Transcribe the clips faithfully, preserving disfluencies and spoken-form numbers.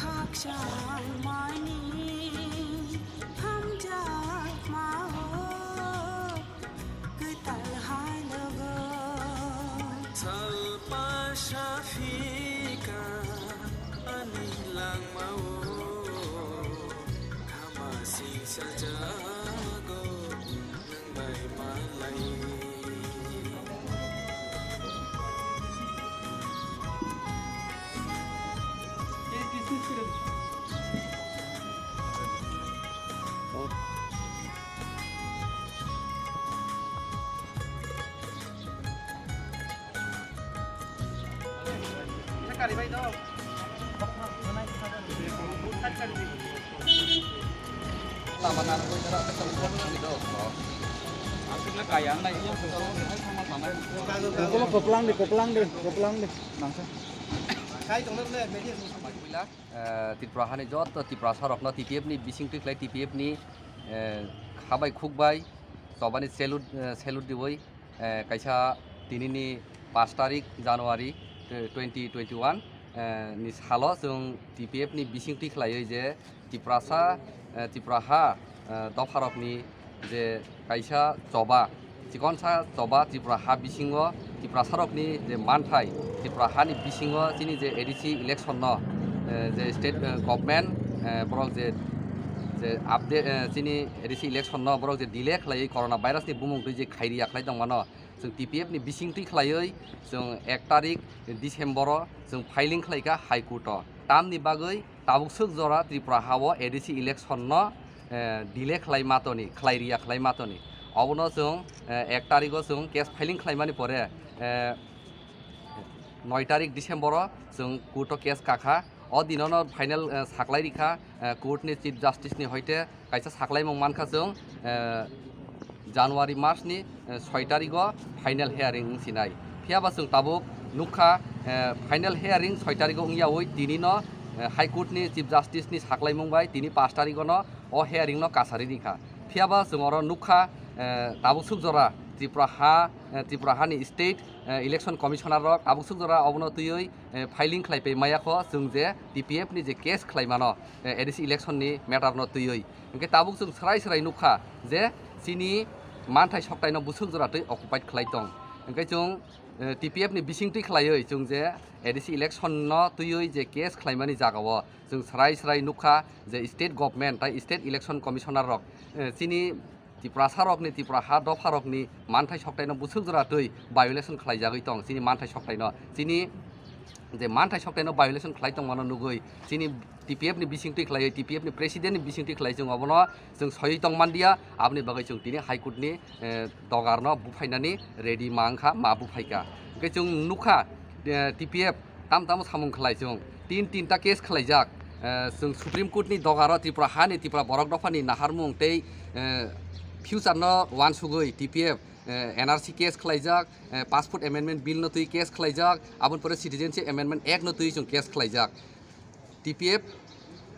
Khakchangmani hamjakmao kwtal halogo. Salpa saphika ani langmao, khama singsa jago nwng bai malai. Koplang di, koplang di, koplang di. Nangsa. Eh, Tripura hani joto Tiprasa rokno T P F ni bising twi khlai T P F ni, eh, khabai khukbai chobani salute, eh, salute diwi, eh, kaisa tinini pash tarik January twenty twenty-one, eh, ni salo chwng T P F ni bising twi khlaiwi je Tiprasa, eh, Tipraha, eh, dopharokni je kaisa choba, chikonsa choba Tripura ha bisingo Tiprasarokni je manthai, Tripura hani bisingo chini je A D C election no, eh, je state, eh, government, eh, borok je, je update, eh, chini A D C election no borok je delay khlaiwi corona virus ni bumung twi je khairiya khlai tongmano, chwng T P F ni bising twi khlaiwi chwng ek tarik December o chwng filing khlaikha High Court o. Tamni bagwi tabuk swk jora Tripura ha o A D C election no, eh, delay khlai matoni, khlai riya khlai matoni. Obono chwng, eh, ek tarigo chwng case filing khlaimani pore, eh, noi tarik December o chwng court o case kakha. O dinono final, eh, saklai rikha, eh, court ni Chief Justice ni hoite kaisa saklaimung mankha chwng, eh, January mas ni, eh, soi tarigo final hearing wng sinai. Phiya ba chwng tabuk nukha, eh, final hearing soi tarigo wngyawi tini no, eh, High Court ni Chief Justice ni saklaimung bai tini pash tarigo no o hearing no kasari rikha. Phiya ba chwng oro nukha, eh, tabuk swk jora Tripura ha, eh, Tripura hani state, eh, election commissioner rok tabuk swk jora obono twiwi, eh, filing khlai pai maya kho chwng je T P F ni je case khlai mano, eh, A D C election ni matter no twiwi. Hwnkhe tabuk chwng swrai swrai nukha je chini manthai soktaino bwswk jora twi occupied khlai tong. Hwnkhe chwng, eh, T P F ni bising twi khlaiwi chwng je A D C election no twiwi je case khlaimani jagao chwng swrai swrai nukha je state government tai state election commissioner rok, eh, chini Tiprasa rokni, Tripura ha dopha rokni manthai soktaino bwswk jora twi violation khlaijagwi tong chini manthai soktaino. Chini je manthai soktaino violation khlai tongmano nugwi chini T P F ni bising twi khlaiwi, T P F ni president ni bising twi khlai chwng obono chwng soiwi tong manliya, aboni bagwi chwng tini High Court ni, eh, dogar no buphainani ready ma wngkha, ma buphaikha. Hwnkhe chwng nukha, eh, T P F tam tamo samung khlai chwng tin tinta case khlaijak, eh, chwng Supreme Court ni dogar o Tripura hani, Tripura borok dopha ni naharmung tei, eh, future no wansugwi T P F, eh, N R C case khlaijak, eh, Passport Amendment Bill no twi case khlaijak, aboni pore Citizenship Amendment Act no twi chwng case khlaijak. T P F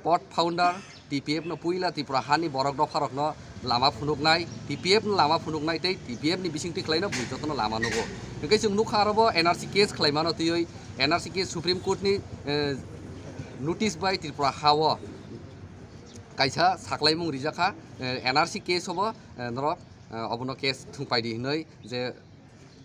pot founder, T P F no puila Tripura hani borok dopha rok no lama phunuknai, T P F no lama phunuknai tei T P F ni bising twi khlai no bui joto no lama nugo. Hwnkhe chwng nukha aro bo N R C case khlai mano twiwi N R C case Supreme Court ni, eh, notice bai Tripura ha o kaisa saklaimung rijak kha, eh, N R C case obo, eh, norok, eh, obono case thwngpai di hinwi je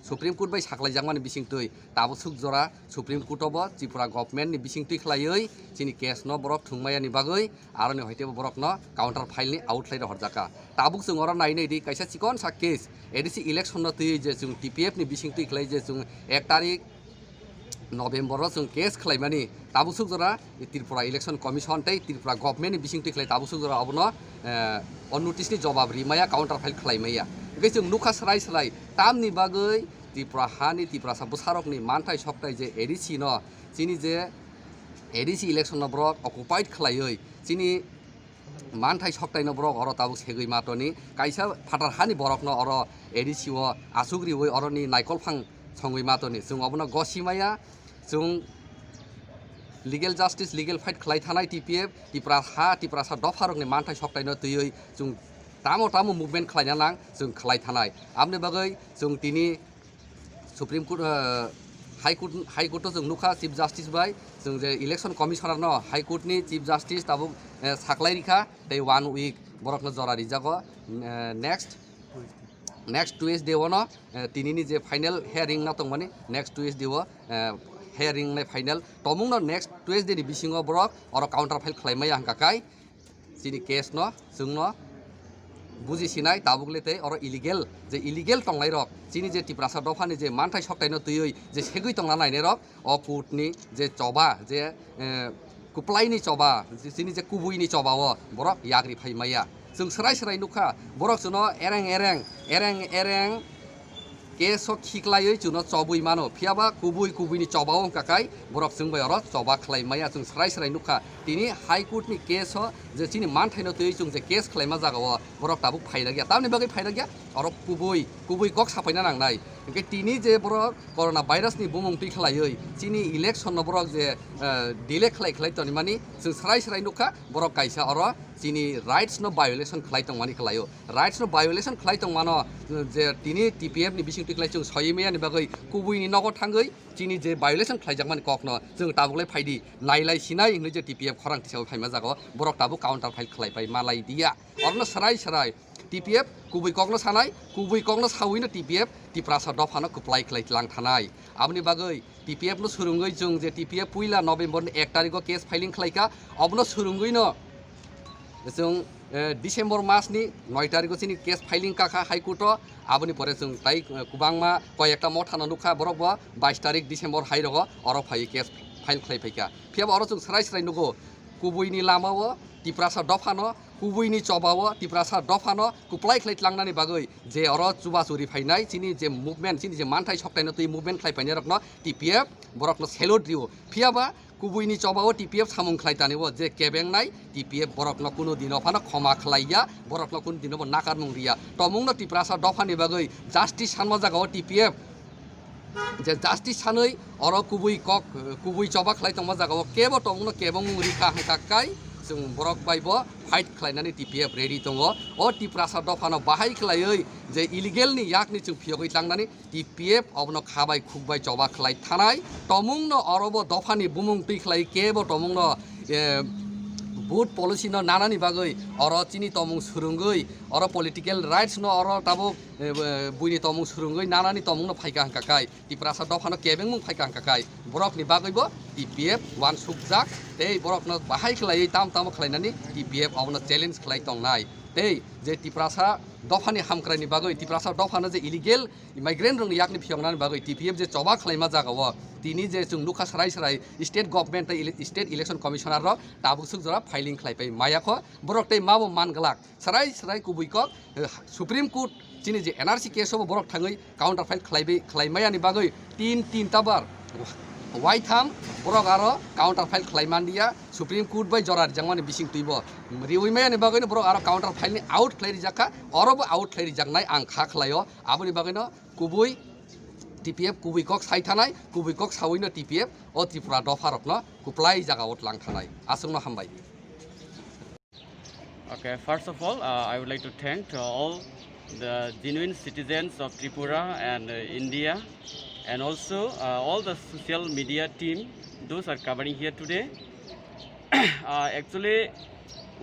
Supreme Court bai saklaijakmani bisingtwi tabuk swk jora Supreme Court o bo Tripura government ni bisingtwi khlaiwi chini case no borok thwngmaya ni bagwi aroni hoite bo borok no counter file ni out khlai rohorjak kha. Tabuk chwng oro nai nai di kaisa chikon sa case A D C election no twiwi je chwng T P F ni bisingtwi khlai je chwng ek tarik November o chwng case khlaimani tabuk swk jora Tripura Election Commission tei Tripura government ni bisingtwi khlai tabuk swk jora obono, eh, o notice ni jobab rimaya, counter file khlaimaya. Hwnkhe chwng nukha swrai swrai tamni bagwi Tripura hani Tiprasa bwsarokni manthai soktai je A D C no chini je A D C election no borok occupied khlaiwi chini manthai soktaino borok oro tabuk segwi matoni, kaisa phatar hani borokno oro A D C o asuk riwi oroni naikol phang songwi matoni. Chwng obono gosi maya, chwng legal justice, legal fight khlai thanai T P F, Tiprasa, Tiprasa dopharokni manthai soktaino twiwi chwng tamo tamo movement khlaina nang, chwng khlai thanai. Aboni bagwi chwng tini Supreme Court, eh, High Court, High Court o chwng nukha Chief Justice bai, chwng je Election Commissioner no High Court ni Chief Justice tabuk, eh, saklai rikha, tei one week borokno jora rijago. Eh, next, next Tuesday o no, eh, tinini je final hearing no tongmani, next Tuesday o, eh, hearing nai final tomung no next Tuesday ni bisingo borok oro counter file khlai maya hwnkha kai. Chini case no chwngno buji sinai, tabuk le tei oro illegal, je illegal tongnai rok, chini je Tiprasa dophani je manthai soktaino twiwi je segwi tongna nainai rok, o court ni je choba, je, eh, kwplai ni choba, je chini je kubui ni choba o borok yagri phai maya. Chwng swrai swrai nukha, borok chwngno ereng ereng, ereng ereng, case o khiklaiwi chwngno chobwi mano, phiyaba kubui kubui ni choba o wngkha kai borok chwng bai oro choba khlai maya. Chwng swrai swrai nukha, tini High Court ni case o je chini manthaino twiwi chwng je case khlaima jaga o borok tabuk phairok ya. Tamni bagwi phairok ya? Oro kubui kubui kok sapaina nangnai. Hwnkhe tini je borok corona virus ni bumung twi khlaiwi chini election no borok je, eh, delay khlai khlai tonimani, chwng swrai swrai nukha, borok kaisa oro chini rights no violation khlai tongmani khlaio. Rights no violation khlai tongmano, je tini T P F ni bising twi khlai chwng soi maya ni bagwi kubui ni nogo thangwi chini je violation khlaijakmani kokno chwng tabuk lai phaidi, nailai sinai hinwi je T P F khorang tisao phaima jago, borok tabuk counter file khlai pai malai dia. Orno swrai swrai T P F kubui kokno sanai, kubui kokno sawino T P F Tiprasa dophano kwplai khlai tlang thanai. Aboni bagwi T P F no swrwngwi chwng je T P F puila November ni ek tarikh o case filing khlaikha, obono swrwngwi no chwng, eh, December mas ni noi tarikh o chini case filing kakha High Court o. Aboni pore chwng tai, eh, kwbangma koi ekta motha no nukha, borok bo bais tarikh December hai rogo oro phaiwi case file khlai phaikha. Phiyaba oro chwng swrai swrai nugo, kubui ni lama o Tiprasa dophano, kubui ni choba o Tiprasa dophano kwplai khlai tlangnani bagwi je oro chuba churi phainai chini je movement, chini je manthai soktaino twi movement khlai phainai rokno T P F borokno salute rio. Phiyaba kubui ni choba o T P F samung khlai tani o je kebengnai T P F borokno kuno dino phano khoma khlai ya, borokno kuno dino bo nakarmung ria. Tomungno Tiprasa dophani bagwi justice sanma jaga o T P F je justice sanwi oro kubui kok, kubui choba khlai tongma jaga o kebo tomungno kebengmung rikha hwnkha kai chwng borok bai bo fight khlainani T P F ready tongo. O Tiprasa dophano bahai khlaiwi je illegal ni yakni chwng phiyogwi tlangnani T P F obono khabai khukbai choba khlai thanai. Tomungno orobo dophani bumung twi khlai kebo tomungno, eh, vote policy no nanani bagwi oro chini tomung swrwngwi, oro political rights no oro tabuk, eh, buini tomung swrwngwi nanani tomungno phaikha hwnkha kai, Tiprasa dophano kebengmung phaikha hwnkha kai, borokni bagwibo T P F uansukjak tei borokno bahai khlaiwi tam tamo khlainani T P F obono challenge khlai tongnai. Tei je Tiprasa dophani hamkraini bagwi, Tiprasa dophano je illegal migrant rokni yakni phiyoknani bagwi T P F je choba khlaima jaga o tini je chwng nukha swrai swrai state government tei ele-, state election commissioner rok tabuk swk jora filing khlai pai maya kho, borok tei mabo man glak swrai swrai kubui kok, eh, Supreme Court chini je N R C case o bo borok thangwi counter file khlai bai, khlai maya ni bagwi tin, tin ta bar waitham borok aro counter file khlai manliya. Supreme Court bai jora rijakmani bising twibo riwi maya ni bagwino borok aro counter file ni out khlai rijak kha, oro bo out khlai rijaknai ang kha khlaio. Aboni bagwino kubui T P F kubui kok sai thanai, kubui kok sawino T P F o Tripura dopha rokno kwplai jaga o tlang thanai. Aswkno hambai. Okay, first of all, uh, I would like to thank to all the genuine citizens of Tripura and, uh, India, and also, uh, all the social media team, those are covering here today. Uh, actually,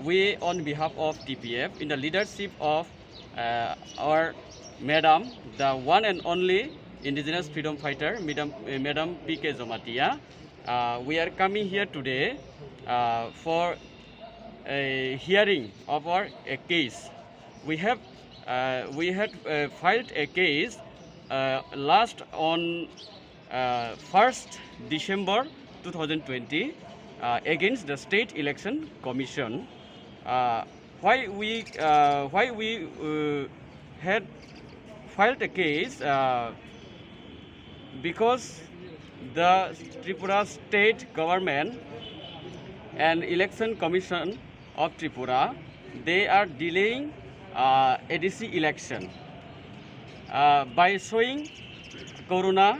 we on behalf of T P F, in the leadership of, uh, our madam, the one and only indigenous freedom fighter, Madam, uh, Madam P K Jamatia, uh, we are coming here today, uh, for a hearing of our a case. We have, uh, we had, uh, filed a case, uh, last on, uh, first December two thousand twenty, uh, against the State Election Commission. Uh, why we, uh, why we, uh, had filed a case? Uh, because the Tripura state government and election commission of Tripura, they are delaying uh, A D C election uh, by showing corona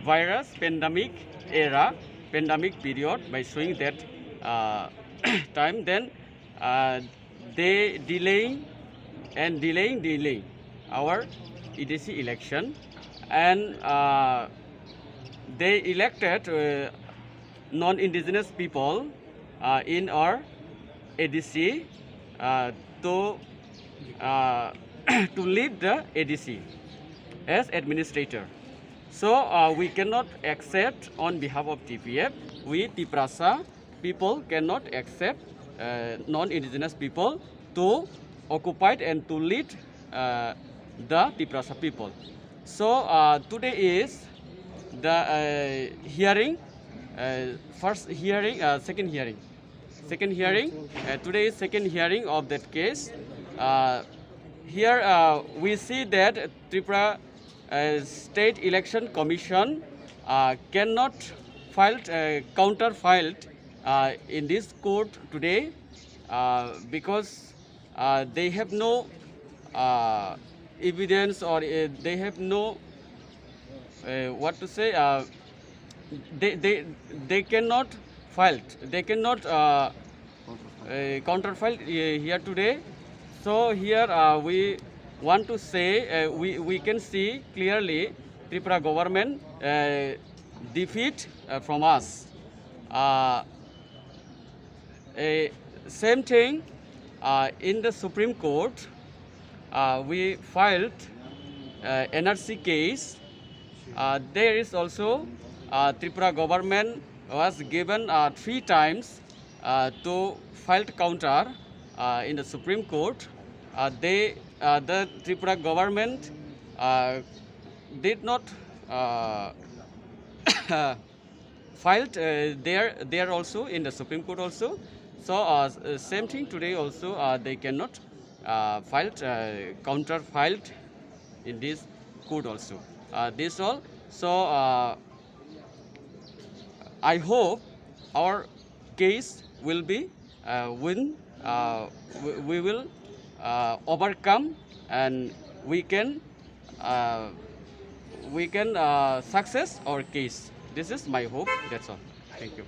virus pandemic era, pandemic period, by showing that uh, time, then uh, they delaying and delaying, delaying our A D C election, and uh, they elected uh, non-indigenous people uh, in our A D C uh, to uh, to lead the A D C as administrator. So uh, we cannot accept on behalf of T P F. We Tiprasa people cannot accept uh, non-indigenous people to occupy and to lead uh, the Tiprasa people. So uh, today is the uh, hearing, uh, first hearing, uh, second hearing. Second hearing, uh, today is second hearing of that case. Uh, here uh, we see that Tripura uh, State Election Commission uh, cannot filed, uh, counter filed uh, in this court today uh, because uh, they have no uh, evidence, or uh, they have no uh, what to say, uh, they, they, they cannot filed, they cannot uh, uh, counterfeit uh, here today. So here uh, we want to say, uh, we, we can see clearly Tripura government uh, defeat uh, from us. Uh, uh, same thing uh, in the Supreme Court. Uh, we filed uh, N R C case. Uh, there is also uh, Tripura government was given uh, three times uh, to file counter uh, in the Supreme Court. Uh, they, uh, the Tripura government uh, did not uh, filed uh, there, there also in the Supreme Court also. So uh, s- uh, same thing today also uh, they cannot uh, filed uh, counter filed in this court also. Uh, this all. So uh, I hope our case will be uh, win. Uh, we, we will uh, overcome and we can uh, we can uh, success our case. This is my hope. That's all. Thank you.